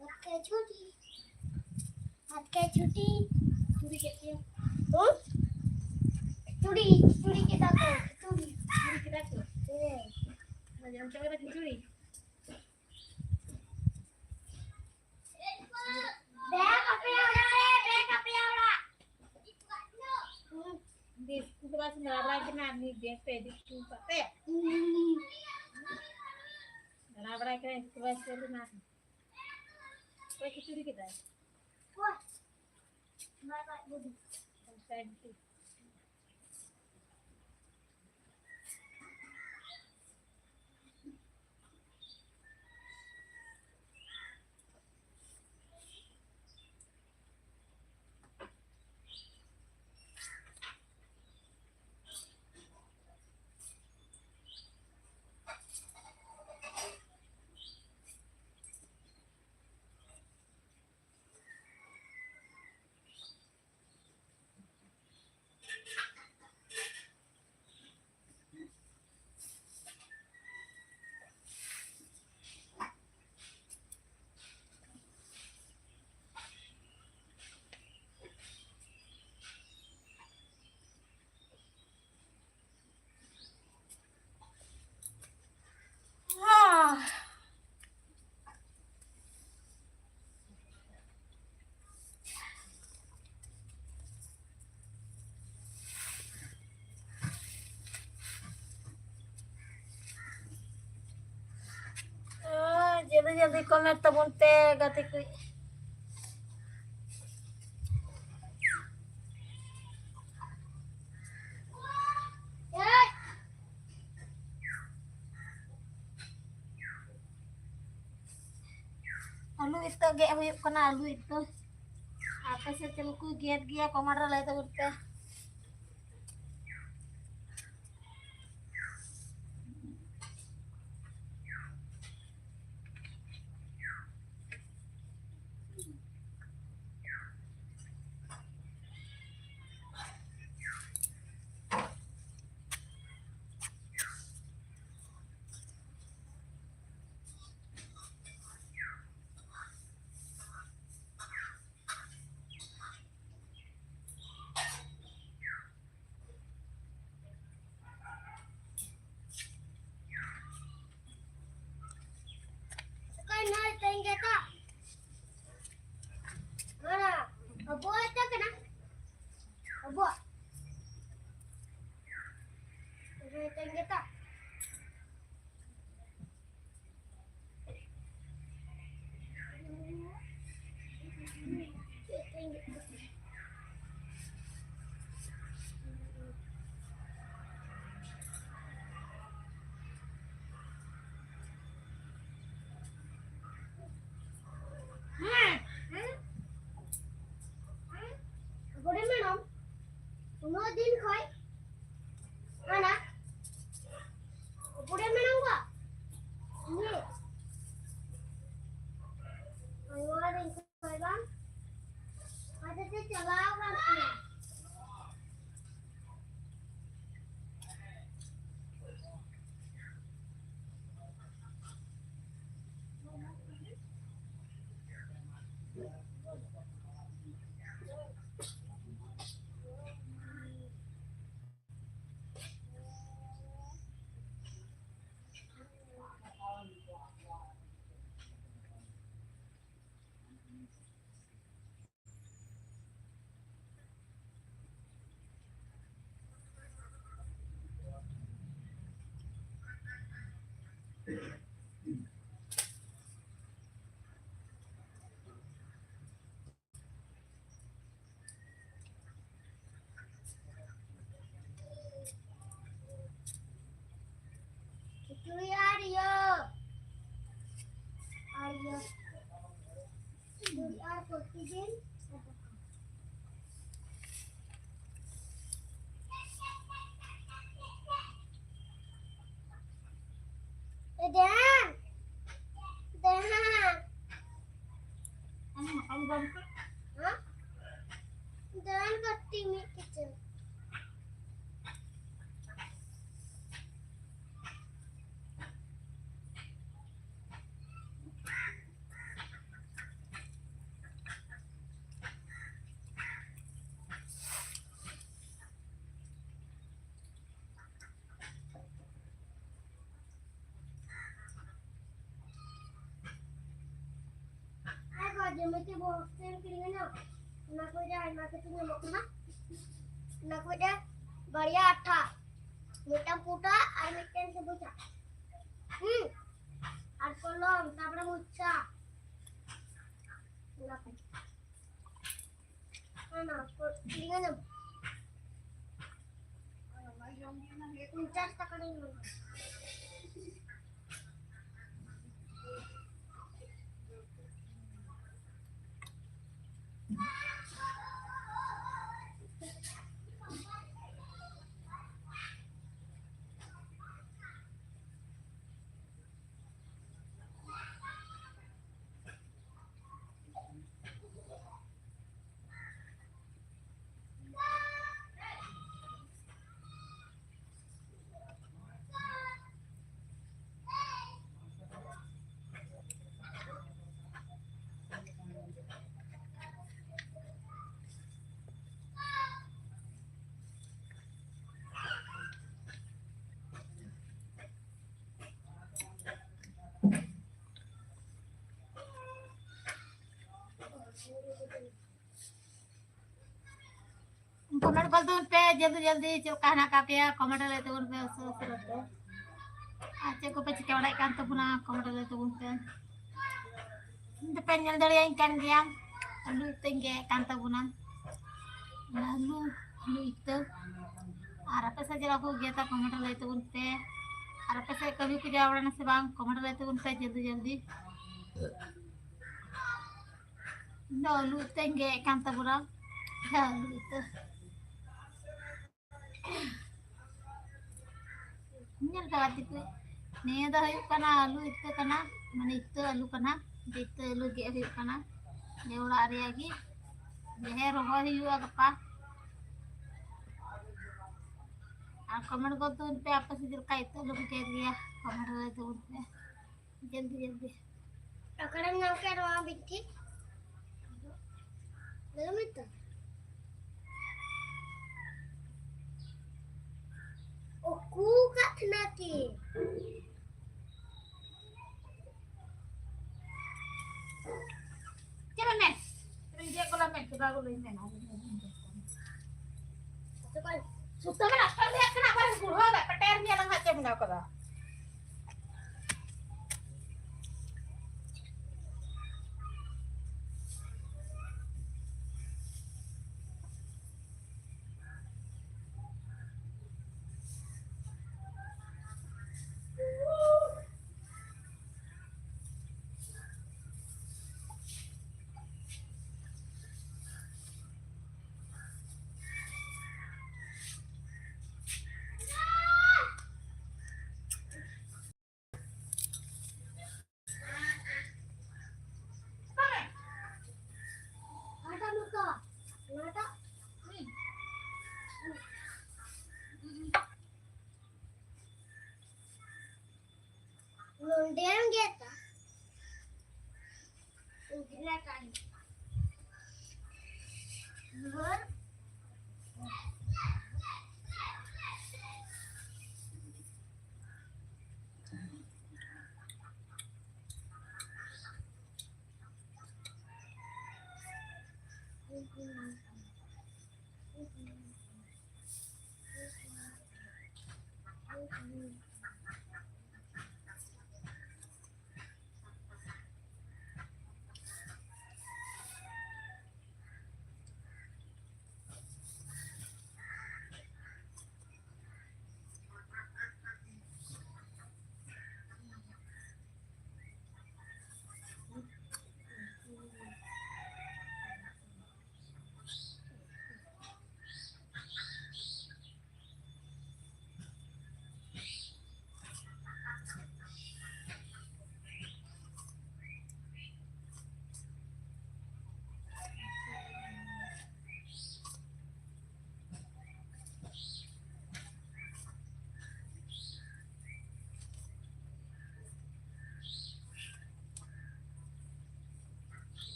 आपका छुट्टी, आपका छुट्टी। ᱪᱩᱲᱤ, ᱪᱩᱲᱤ ᱠᱮᱫᱟ ᱠᱚ, ᱪᱩᱲᱤ᱾ ᱪᱩᱲᱤ ᱠᱮᱫᱟ ᱠᱚ? ᱦᱮᱸ᱾ ᱚᱱᱟ ᱡᱚᱢ ᱪᱟᱵᱟ ᱠᱮᱫᱟ ᱠᱷᱤᱪᱩᱲᱤ? ᱫᱮ ᱟᱯᱮᱭᱟᱜ ᱚᱲᱟᱜ ᱨᱮ, ᱫᱮ ᱟᱯᱮᱭᱟᱜ ᱚᱲᱟᱜ᱾ ᱵᱤᱥᱠᱩᱴ ᱵᱟᱥ ᱞᱟᱲᱟ ᱠᱟᱱᱟ, ᱟᱨ ᱢᱤᱫ ᱵᱮᱜᱽ ᱯᱮ ᱤᱫᱤ ᱦᱚᱴᱚ ᱠᱟᱜ ᱛᱮ᱾ ᱫᱟᱬᱟ ᱵᱟᱲᱟᱭ ᱠᱟᱱᱟᱭ, ᱵᱤᱥᱠᱩᱴ ᱵᱟᱥ ᱞᱮᱱᱟ᱾ ᱚᱠᱚᱭ ᱠᱷᱤᱪᱩᱲᱤ ᱠᱮᱫᱟᱭ? ᱚᱠᱚᱭ? ᱵᱟᱭ ᱵᱟᱭ ᱵᱩᱰᱷᱤ᱾ ᱵᱟᱭ ᱵᱩᱰᱷᱤ᱾ ᱡᱚᱞᱫᱤ ᱡᱚᱞᱫᱤ ᱠᱚᱢᱮᱱᱴ ᱛᱟᱵᱚᱱ ᱯᱮ ᱜᱟᱛᱮ ᱠᱚ᱾ ᱟᱹᱞᱩ ᱤᱛᱟᱹ ᱜᱮᱫ ᱦᱩᱭᱩᱜ ᱠᱟᱱᱟ, ᱟᱹᱞᱩ ᱤᱛᱟᱹ᱾ ᱟᱯᱮ ᱥᱮᱫ ᱪᱮᱫ ᱠᱚ ᱜᱮᱫ ᱜᱮᱭᱟ, ᱠᱚᱢᱮᱱᱴ ᱨᱮ ᱞᱟᱹᱭ ᱛᱟᱵᱚᱱ ᱯᱮ᱾ ᱪᱩᱲᱤ ᱟᱨ ᱤᱭᱟᱹ, ᱟᱨ ᱤᱭᱟᱹ, ᱪᱩᱲᱤ ᱟᱨ ᱯᱨᱚᱛᱤᱫᱤᱱ᱾ ᱮ ᱫᱮᱦᱟᱱ, ᱫᱮᱦᱟᱱ᱾ ᱟᱢ ᱫᱚᱢ ᱠᱚ? ᱦᱮᱸ? ᱫᱮᱦᱟᱱ ᱠᱟᱹᱴᱤᱡ ᱢᱤᱫ ᱠᱤᱪᱷᱩ᱾ ᱟᱨ ᱵᱟᱡᱮ ᱢᱤᱫᱴᱮᱡ ᱵᱚᱠᱥ ᱯᱮᱱ ᱠᱤᱨᱤᱧ ᱟᱹᱧ᱾ ᱚᱱᱟ ᱠᱚᱨᱮ ᱟᱭᱢᱟ ᱠᱤᱪᱷᱩ ᱧᱟᱢᱚᱜ ᱠᱟᱱᱟ᱾ ᱚᱱᱟ ᱠᱚᱨᱮ ᱵᱟᱨᱭᱟ ᱟᱴᱷᱟ, ᱢᱤᱫᱴᱟᱝ ᱯᱩᱸᱰᱟ ᱟᱨ ᱢᱤᱫᱴᱟᱝ ᱥᱚᱵᱩᱡᱟ᱾ ᱦᱩᱸ, ᱟᱨ ᱠᱚᱞᱚᱢ, ᱛᱟᱨᱯᱚᱨᱮ ᱢᱩᱪᱷᱟ᱾ ᱚᱱᱟ ᱠᱚ᱾ ᱚᱱᱟ ᱠᱚ ᱠᱤᱨᱤᱧ ᱟᱹᱧ᱾ ᱯᱚᱧᱪᱟᱥ ᱴᱟᱠᱟ ᱨᱮᱧ ᱧᱟᱢᱟ᱾ ᱠᱚᱢᱮᱱᱴ ᱜᱚᱞ ᱛᱟᱵᱚᱱ ᱯᱮ, ᱡᱚᱞᱫᱤ ᱡᱚᱞᱫᱤ ᱪᱮᱫ ᱞᱮᱠᱟ ᱦᱮᱱᱟᱜ ᱟᱠᱟᱫ ᱯᱮᱭᱟ, ᱠᱚᱢᱮᱱᱴ ᱨᱮ ᱞᱟᱹᱭ ᱛᱟᱵᱚᱱ ᱯᱮ ᱩᱥᱟᱹᱨᱟ ᱩᱥᱟᱹᱨᱟ ᱛᱮ᱾ ᱟᱨ ᱪᱮᱫ ᱠᱚᱯᱮ ᱪᱤᱠᱟᱹ ᱵᱟᱲᱟᱭᱮᱫ ᱠᱟᱱ ᱛᱟᱵᱚᱱᱟ, ᱠᱚᱢᱮᱱᱴ ᱨᱮ ᱞᱟᱹᱭ ᱛᱟᱵᱚᱱ ᱯᱮ᱾ ᱤᱧ ᱫᱚᱯᱮ ᱧᱮᱞ ᱫᱟᱲᱮᱭᱟᱹᱧ ᱠᱟᱱ ᱜᱮᱭᱟ, ᱟᱹᱞᱩ ᱤᱛᱟᱹᱧ ᱜᱮᱫ ᱠᱟᱱ ᱛᱟᱵᱚᱱᱟ᱾ ᱚᱱᱟ ᱟᱹᱞᱩ, ᱟᱹᱞᱩ ᱤᱛᱟᱹ᱾ ᱟᱨ ᱟᱯᱮ ᱥᱮᱫ ᱪᱮᱫ ᱞᱮᱠᱟ ᱠᱚ ᱜᱮᱫᱟ, ᱠᱚᱢᱮᱱᱴ ᱨᱮ ᱞᱟᱹᱭ ᱛᱟᱵᱚᱱ ᱯᱮ᱾ ᱟᱨ ᱟᱯᱮ ᱥᱮᱫ ᱠᱟᱹᱢᱤ ᱠᱚ ᱪᱟᱵᱟ ᱵᱟᱲᱟᱭᱱᱟ ᱥᱮ ᱵᱟᱝ? ᱠᱚᱢᱮᱱᱴ ᱨᱮ ᱞᱟᱹᱭ ᱛᱟᱵᱚᱱ ᱯᱮ ᱡᱚᱞᱫᱤ ᱡᱚᱞᱫᱤ᱾ ᱤᱧ ᱫᱚ ᱟᱹᱞᱩ ᱩᱛᱩᱧ ᱜᱮᱫ ᱠᱟᱱ ᱛᱟᱵᱚᱱᱟ᱾ ᱟᱹᱞᱩ ᱩᱛᱩ᱾ ᱧᱮᱞ ᱠᱟᱜ ᱛᱮᱯᱮ, ᱱᱤᱭᱟᱹ ᱫᱚ ᱦᱩᱭᱩᱜ ᱠᱟᱱᱟ ᱟᱹᱞᱩ ᱤᱛᱟᱹ ᱠᱟᱱᱟ, ᱢᱟᱱᱮ ᱤᱛᱟᱹ ᱟᱹᱞᱩ ᱠᱟᱱᱟ, ᱡᱮ ᱤᱛᱟᱹ ᱟᱹᱞᱩ ᱜᱮᱫ ᱦᱩᱭᱩᱜ ᱠᱟᱱᱟ, ᱡᱮ ᱚᱲᱟᱜ ᱨᱮᱭᱟᱜ ᱜᱮ, ᱡᱮ ᱦᱮᱸ ᱨᱚᱦᱚᱭ ᱦᱩᱭᱩᱜᱼᱟ ᱜᱟᱯᱟ᱾ ᱟᱨ ᱠᱚᱢᱮᱱᱴ ᱜᱚᱫ ᱛᱟᱵᱚᱱ ᱯᱮ, ᱟᱯᱮ ᱥᱮᱫ ᱪᱮᱫ ᱞᱮᱠᱟ ᱤᱛᱟᱹ ᱟᱹᱞᱩ ᱠᱚ ᱜᱮᱫ ᱜᱮᱭᱟ, ᱠᱚᱢᱮᱱᱴ ᱨᱮ ᱞᱟᱹᱭ ᱛᱟᱵᱚᱱ ᱯᱮ ᱡᱚᱞᱫᱤ ᱡᱚᱞᱫᱤ᱾ ᱚᱠᱟᱨᱮᱢ ᱧᱟᱢ ᱠᱮᱫ ᱱᱚᱣᱟ ᱵᱤᱱᱴᱷᱤ? ᱞᱟᱹᱭ ᱢᱮ ᱛᱚ᱾ ᱩᱠᱩ ᱠᱟᱛᱷᱱᱟ ᱛᱤ᱾ ᱪᱮᱫ ᱢᱮ? ᱨᱤᱸᱡᱮᱫ ᱠᱚᱞᱟ ᱢᱮ, ᱪᱮᱫᱟᱜ ᱠᱚ ᱞᱟᱹᱭ ᱢᱮ? ᱥᱩᱛᱟᱹᱢ ᱨᱮ ᱟᱴᱠᱟᱣ ᱞᱮᱭᱟ ᱠᱟᱱᱟ, ᱟᱵᱟᱨ ᱜᱩᱲᱦᱟᱹ ᱫᱟᱜ ᱯᱮᱴᱮᱨ ᱢᱮᱭᱟ ᱞᱟᱝ ᱦᱟᱸᱜ, ᱪᱮᱫ ᱮᱢ ᱢᱮᱱᱟ ᱠᱟᱫᱟ? ᱱᱚᱰᱮᱢ ᱜᱮᱫᱟ᱾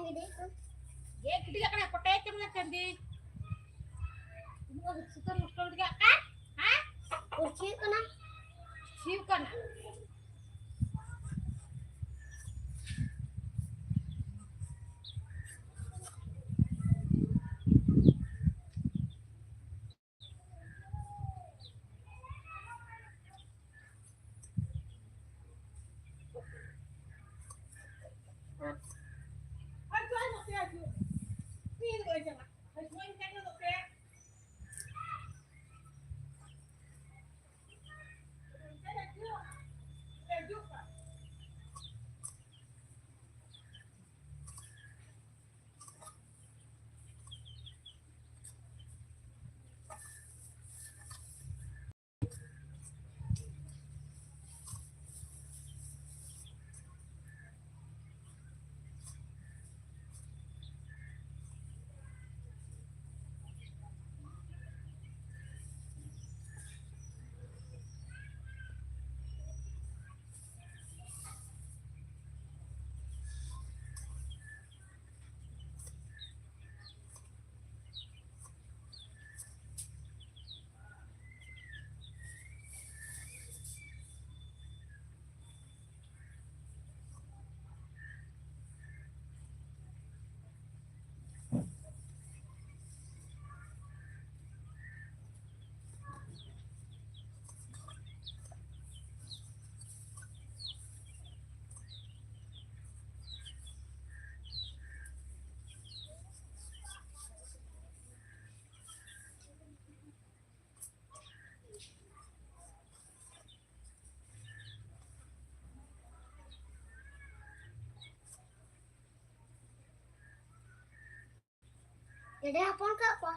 ᱜᱤᱰᱤ ᱠᱟᱱᱟ᱾ ᱜᱮᱫ ᱜᱤᱰᱤ ᱠᱟᱜ ᱠᱟᱱᱟ, ᱠᱚᱴᱮᱡ ᱛᱮ ᱢᱟᱱᱮ ᱴᱟᱺᱰᱤ᱾ ᱩᱱᱟᱹᱜ ᱥᱩᱛᱟᱹᱢ ᱱᱚᱥᱴᱚ ᱜᱤᱰᱤ ᱠᱟᱜ ᱠᱟᱱ? ᱦᱮᱸ? ᱩᱨᱪᱷᱤᱜ ᱠᱟᱱᱟ᱾ ᱪᱷᱤᱣ ᱠᱟᱱᱟ᱾ ᱜᱮᱰᱮ ᱦᱚᱯᱚᱱ ᱠᱟᱜ ᱠᱚᱣᱟ᱾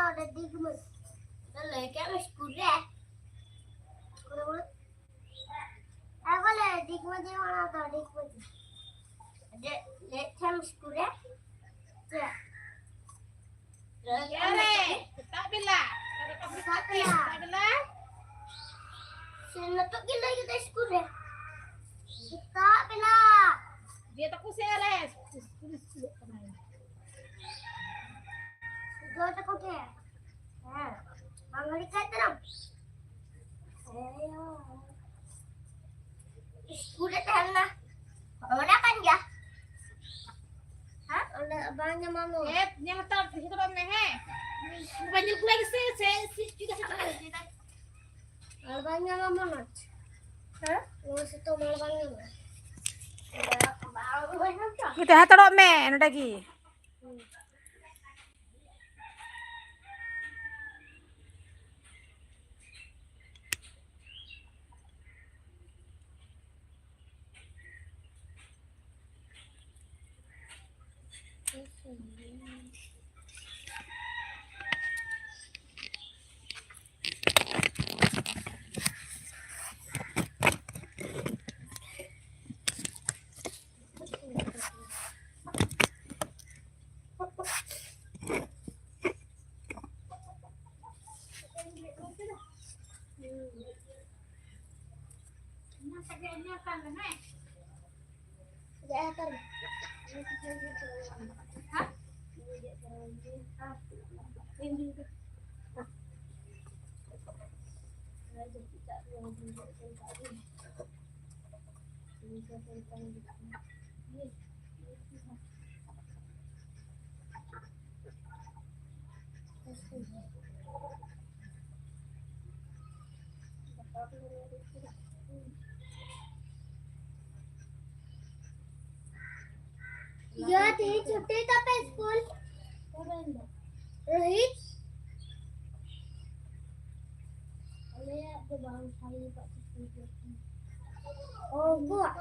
ᱚᱸᱰᱮ ᱫᱤᱜᱽ ᱢᱟᱹᱡᱷᱤ᱾ ᱞᱟᱹᱭ ᱠᱮᱫ ᱢᱮ ᱥᱠᱩᱞ ᱨᱮ᱾ ᱟᱨ ᱵᱚᱞᱮ ᱫᱤᱜᱽ ᱢᱟᱹᱡᱷᱤ ᱚᱲᱟᱜ ᱫᱚ ᱫᱤᱜᱽ ᱢᱟᱹᱡᱷᱤ᱾ ᱡᱮ ᱞᱟᱹᱭᱮᱫ ᱛᱟᱦᱮᱱ ᱥᱠᱩᱞ ᱨᱮ᱾ ᱪᱮᱫ? ᱟᱨᱮ, ᱥᱮᱛᱟᱜ ᱵᱮᱞᱟ᱾ ᱥᱮᱛᱟᱜ ᱵᱮᱞᱟ᱾ ᱥᱮᱛᱟᱜ ᱵᱮᱞᱟ᱾ ᱥᱮ ᱱᱤᱛᱚᱜ ᱜᱮ ᱞᱟᱹᱭ ᱠᱮᱫᱟ ᱥᱠᱩᱞ ᱨᱮ᱾ ᱥᱮᱛᱟᱜ ᱵᱮᱞᱟ᱾ ᱡᱮ ᱛᱟᱠᱚ ᱥᱮ ᱟᱨᱮ, ᱥᱠᱩᱞ, ᱥᱠᱩᱞᱚᱜ ᱠᱟᱱᱟᱭ᱾ ᱡᱚ ᱛᱟᱠᱚ ᱴᱷᱮᱱ᱾ ᱦᱮᱸ᱾ ᱵᱟᱝ ᱜᱷᱟᱹᱲᱤ ᱠᱷᱟᱡ ᱛᱟᱨᱟᱢ᱾ ᱦᱮᱸ᱾ ᱥᱠᱩᱞ ᱨᱮ ᱛᱟᱦᱮᱸ ᱞᱮᱱᱟ᱾ ᱚᱱᱟ ᱠᱟᱱ ᱜᱮᱭᱟ᱾ ᱦᱮᱸ? ᱚᱸᱰᱮ ᱵᱟᱝ ᱧᱟᱢᱟᱢ ᱱᱚᱣᱟ᱾ ᱮ, ᱧᱮᱞ ᱦᱟᱛᱟᱲ, ᱦᱤᱡᱩᱜ ᱛᱟᱵᱚᱱ ᱢᱮ, ᱦᱮᱸ? ᱵᱟᱝ ᱧᱮᱞ ᱠᱚ ᱞᱟᱹᱜᱤᱫ ᱥᱮ, ᱥᱮ, ᱥᱮ, ᱪᱮᱫ ᱦᱟᱛᱟᱲ? ᱟᱨ ᱵᱟᱝ ᱧᱟᱢᱟᱢ ᱱᱚᱣᱟ᱾ ᱦᱮᱸ? ᱱᱚᱣᱟ ᱥᱤᱛᱩᱝ ᱟᱨ ᱵᱟᱝ ᱧᱟᱢᱚᱜᱼᱟ᱾ ᱛᱟᱦᱮᱸ ᱦᱟᱛᱟᱲᱚᱜ ᱢᱮ ᱱᱚᱰᱮ ᱜᱮ᱾ ᱭᱟ, ᱛᱮᱦᱮᱧ ᱪᱷᱩᱴᱤ ᱛᱟᱯᱮ ᱥᱠᱩᱞ? ᱨᱳᱦᱤᱛ? ᱟᱞᱮᱭᱟᱜ ᱫᱚ ᱵᱟᱝ, ᱥᱟᱭᱤᱱ ᱠᱟᱜ ᱛᱟᱠᱚᱣᱟ᱾ ᱚ, ᱩᱱᱠᱩᱣᱟᱜ?